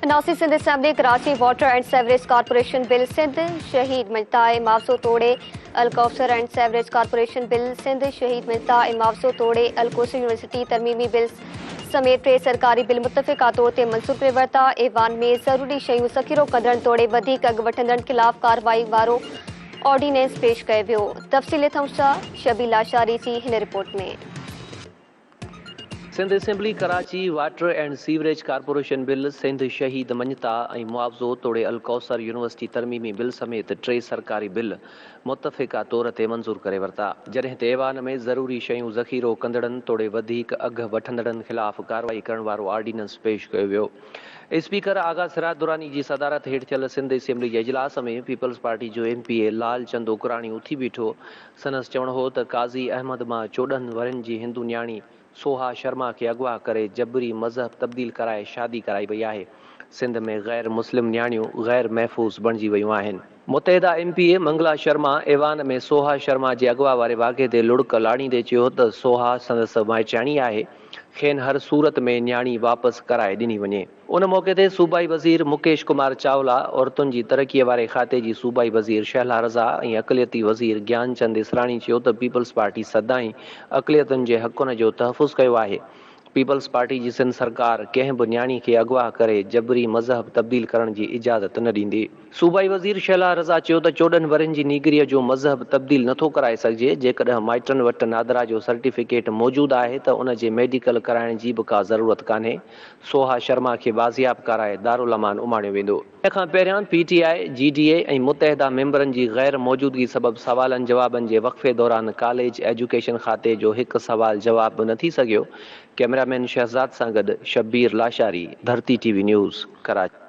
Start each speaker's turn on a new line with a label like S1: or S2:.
S1: ناسي Sindh assembly Karachi water and sewerage corporation bill Sindh شهيد مڃتا ۽ معاوضو توڙي Alkausar and sewerage corporation bill Sindh شهيد مڃتا ۽ معاوضو توڙي الڪوثر يونيورسٽي ترميمي بل سميت ٽي سرڪاري بل متفقه طور تي منظور ڪري ورتا. ايوان ۾ ضروري شيون ذخيرو ڪندڙن توڙي وڌيڪ اگهه وٺندڙن خلاف ڪارروائي وارو آرڊيننس پيش ڪيو ويو. تفصيل اٿئون شاهه شبير لاشاري جي هن report ۾.
S2: Sindh assembly Karachi water and sewerage corporation bill, Sindh شهيد مڃتا ۽ معاوضو توڙي الڪوثر يونيورسٽي ترميمي بل سميت ٽي سرڪاري بل متفقه طور تي منظور ڪري ورتا، جڏهن ته ايوان ۾ ضروري شيون ذخيرو ڪندڙن توڙي وڌيڪ اگهه وٺندڙن خلاف ڪارروائي ڪرڻ وارو آرڊيننس پيش ڪيو ويو. اسپيڪر آغا سراج دراني جي صدارت هيٺ ٿيل سنڌ اسيمبلي جي اجلاس ۾ پيپلز پارٽي جو M P A Lal Chand Ukrani اٿي بيٺو سندس چوڻ هو ته قاضي احمد مان 14 ورهين جي هندو نياڻي سوها شرما کي اغوا ڪري جبري مذهب تبديل ڪرائي شادي ڪرائي وئي آهي، سنڌ ۾ غير مسلم نياڻيون غير محفوظ بڻجي ويون آهن. Muttahida M P A Mangla Sharma ايوان ۾ سوها شرما جي اغوا واري واقعي تي لڙڪ لاڙيندي چيو ته سوها سندس مائٽياڻي آهي، کين هر صورت ۾ نياڻي واپس ڪرائي ڏني وڃي. ان موقعي تي صوبائي وزير مڪيش ڪمار چاولا، عورتن جي ترقي واري کاتي جي صوبائي وزير شهلا رضا ۽ اقليتي وزير گيان چند اسراڻي چيو ته پيپلز پارٽي سدائين اقليتن جي حقن جو تحفظ ڪيو آهي، پيپلز پارٽي جي سنڌ سرڪار ڪنهن به نياڻي کي اغوا ڪري جبري مذهب تبديل ڪرڻ جي اجازت نه ڏيندي. صوبائي وزير شهلا رضا چيو ته 14 ورهين جي نينگريء جو مذهب تبديل نٿو ڪرائي سگهجي، جيڪڏهن مائٽن وٽ نادرا جو سرٽيفڪيٽ موجود آهي ته ان جي ميڊيڪل ڪرائڻ جي به ڪا ضرورت ڪانهي، سوها شرما کي بازياب ڪرائي دارالامان اماڻيو ويندو. ان کان پهريان P T I, G D A ۽ Muttahida ميمبرن جي غير موجودگي سبب سوالن جوابن جي وقفي دوران ڪاليج ايجوڪيشن کاتي جو هڪ سوال جواب به نه ٿي سگهيو، ڪئميرامين شهزاد سان گڏ Shabbir Lashari, Dharti T V news, Karachi.